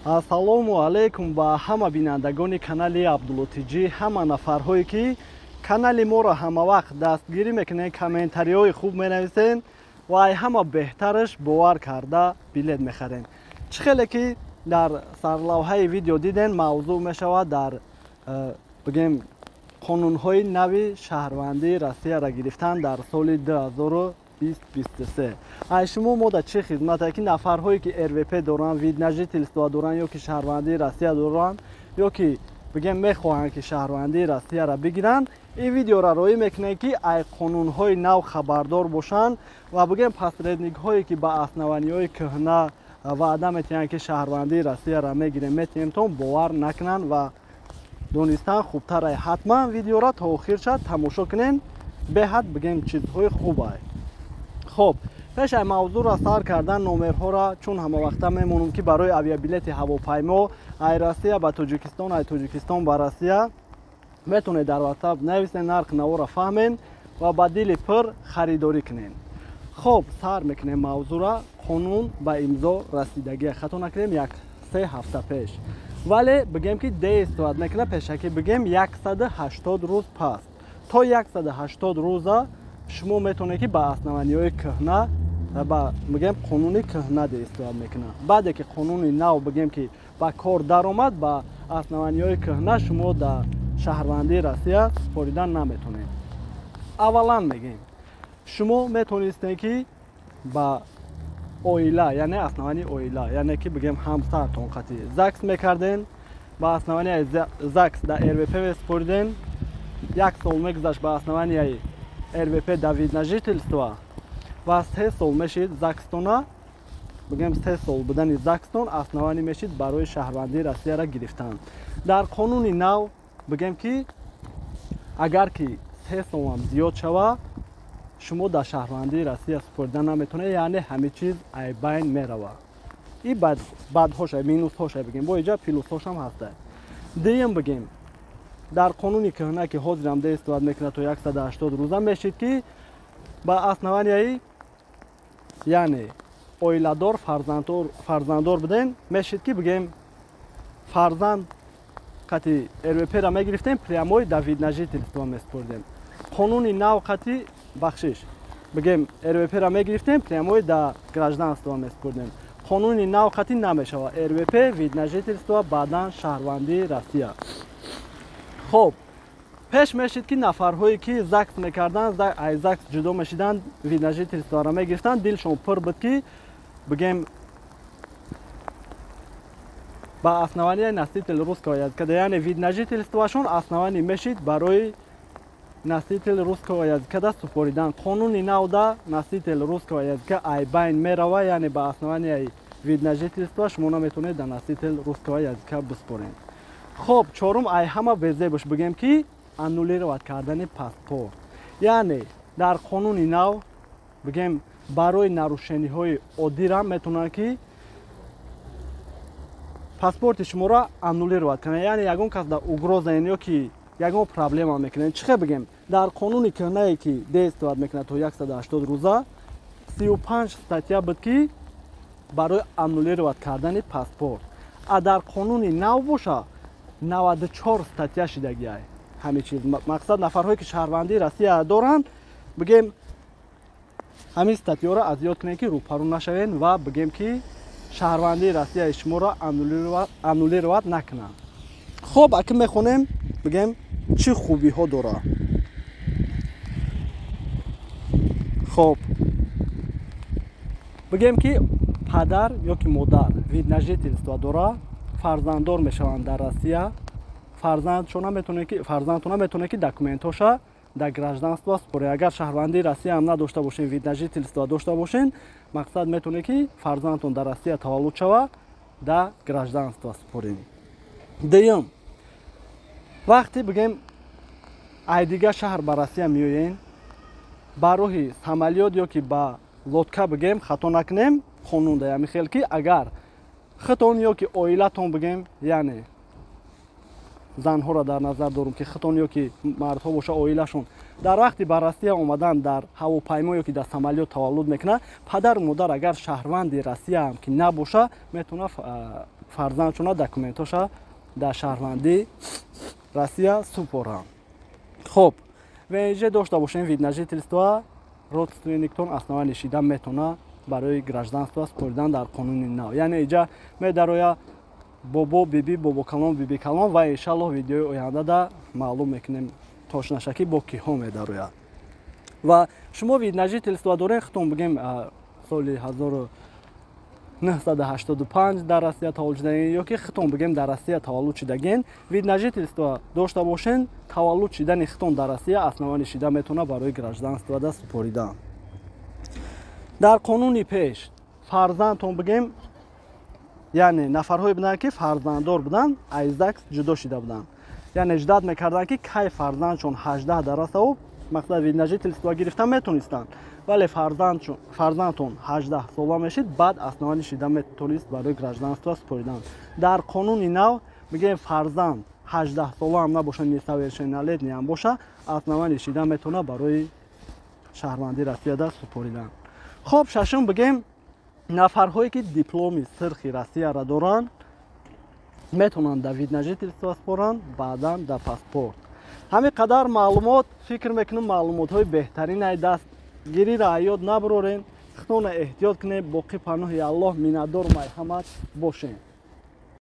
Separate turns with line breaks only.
Ассалому алайкум ба ҳама бинандагони канали Абдулло ТЖ, ҳама нафарҳое ки канали моро ҳамавақт дастгирӣ мекунед, комментариҳои хуб менависен ва ай ҳама беҳтараш бовар карда билет мехарен. Чӣ хеле ки дар сарлавҳаи видео диден, мавзӯъ мешавад дар бигем қонунҳои нави шаҳрвандии Россияро гирифтан дар соли 2023. Ай шумо мода чӣ хизмате ки нафарҳое ки РВП доранд, вид на жительство доранд ё ки шаҳрвандии Россия доранд ё ки бигем мехоҳанд ки шаҳрвандии Россияро бигиранд, ин видеоро роӣ мекунем ки ай қонунҳои нав хабардор бошанд ва бигем посредникҳое ки ба основаниҳои кӯҳна ваъда метиҳанд ки шаҳрвандии Россияро мегирем метиҳемтон, бовар накунанд ва донистан хубтар ай. Ҳатман видеоро то охирша тамошо кунен, беҳад бигем чизҳои хуб ай. Хоб, пеш ай мавзӯъро сар кардан номерҳоро чун ҳамавақта мемонам ки барои авиабилети ҳавопаймо ай Россия ба Тоҷикистон, ай Тоҷикистон ба Россия метавонед дар WhatsApp нависен, нарх наворо фаҳмен ва ба дили пур харидорӣ кунен. Хоб, сар мекунем мавзӯъро. Қонун ба имзо расидагия, хато накунем, 1-3 ҳафта пеш, вале бигем ки действовать мекунад пешакӣ бигем 180 рӯз пас. То 180 рӯза шумо метавонед ки ба основаниҳои кӯҳна, ба бигем қонуни кӯҳна действовать мекунад. Баъде ки қонуни нав бигем ки ба кор даромад, ба основаниҳои кӯҳна шумо дар шаҳрвандии Россия супоридан наметавонед. Аввалан мегем, шумо метавонистед ки ба оила, яъне основании оила, яъне ки бигем ҳамсартон қатъи ЗАГС мекарден, ба основанияи ЗАГС дар РВП месупориден, як сол мегузашт ба основанияи РВП дар вид на жительство ва 3 сол мешид ЗАГСтона, бигем 3 сол будани ЗАГСтон основание мешид барои шаҳрвандии Россияро гирифтан. Дар қонуни нав бигем ки агар ки 3 солам зиёд шава, шумо дар шаҳрвандии Россия супорида наметавонед, яъне ҳама чиз ай байн мерава. И бадҳоша, минусҳоша бигем, бо иҷа плюсҳошам ҳаста. Дуюм бигем, дар қонуни кӯҳна ки ҳозирам действовать мекунад то 180 рӯза мешид ки ба основанияи, яъне оиладор, фарзанддор буден, мешид ки бигем фарзанд қати РВП-ра мегирифтем, прямой да вид на жительство месупоридем. Қонуни нав қати бахшиш бигем РВП-ра мегирифтем, прямой да гражданство месупоридем. Қонуни нав қати намешавад РВП, вид на жительство, баъдан шаҳрвандии Россия. Хоб, пеш мешид ки нафарҳое ки ЗАГС мекарданд, ай ЗАГС ҷудо мешиданд, вид на жительстворо мегирифтанд, дилшон пур буд ки бигем ба основанияи носитель русского языка, яъне вид на жительствоашон основание мешид барои носитель русского языка да супоридан. Қонуни навда носитель русского языка ай байн мерава, яъне ба основанияи вид на жительство шумо наметавонед да носитель русского языка биспоред. Хоб, чорум ай ҳама безебуш бигем ки аннулировать кардани паспорт, яъне дар қонуни нав бигем барои нарушениҳои оддира метавонанд ки паспорти шуморо аннулировать кунанд, яъне ягон кас дар угрозаен ё ки ягон проблема мекунанд. Чӣ хел бигем, дар қонуни кӯҳнае ки действовать мекунад то 180 рӯза, 35 статья буд ки барои аннулировать кардани паспорт, а дар қонуни нав боша 94 статья шидагиай. Ҳамин чиз мақсад нафарҳое ки шаҳрвандии Россия доранд, бигем ҳамин статьяро аз ёд кунед ки рӯпарӯ нашавен ва бигем ки шаҳрвандии Россияи шуморо аннулировать накунанд. Хоб, аки мехонем бигем чӣ хубиҳо дорад. Хоб, бигем ки падар ё ки модар вид на жительство дорад, фарзанддор мешаванд дар Россия, фарзандшона метавонад ки документҳоша дар гражданство супоред. Агар шаҳрвандии Россия ҳам надошта бошен, вид на жительство дошта бошен, мақсад метавонед ки фарзандтон дар Россия таваллуд шава, дар гражданство супоред. Дуюм, вақте бигем ай дигар шаҳр ба Россия меоен, ба роҳи самолёт ё ки ба лодка бигем, хато накунем, қонун да ҳамин хел ки агар худтон ё ки оилатон бигем, яъне занҳоро дар назар дорум ки худтон ё ки мардҳо боша оилашон дар вақти ба Россия омадан дар ҳавопаймо ё ки дар самолёт таваллуд мекунад, падару модар агар шаҳрванди Россия ҳам ки набоша, метавонад Фарзандшона документоша дар шаҳрвандии Россия супоранд. Хоб, ВНЖ дошта бошем, вид на жительство, родственниктон основание шида метавона барои гражданство супоридан дар қонуни нав. Яъне иҷа медароя бобо, биби, бобокалон, бибикалон ва иншаллоҳ видеои ояндада маълум мекунем точноша, ки бо киҳо медарояд. Ва шумо вид на жительство дорем, хитон бигем, соли 1985 дар Россия таваллуд шудаген ё ки хитон бигем, дар Россия таваллуд шудаген, вид на жительство дошта бошен, таваллуд шидани хитон дар Россия основание шида метавона барои гражданствода супоридан. Дар қонуни пеш фарзандтон бигем, яъне нафарҳое буданд, ки фарзанддор буданд, аз ЗАГС ҷудо шида буданд, яъне ждать мекарданд, ки кай фарзандшон 18 дарасаву мақсад вид на жительство гирифта метонистанд, вале фарзандтон 18 сола мешид, баъд основание шида метонист барои гражданство супоридан. Дар қонуни нав мегӯем, фарзанд 18 сола ҳам набоша, несовершеннолетний ҳам боша, основание шида метавона барои шаҳрвандии Россияда супоридан. Хоб, шашум бигем, нафарҳое ки дипломи сирхи Россияро доранд, метавонанд дар вид на жительство супоранд, баъдан дар паспорт. Ҳамин қадар маълумот. Фикр мекунам, маълумотҳои беҳтарин ай дастгириро ҳаёт набурорем, худтона эҳтиёт кунем. Боқӣ паноҳи Аллоҳ, миннатдор майҳамат бошем.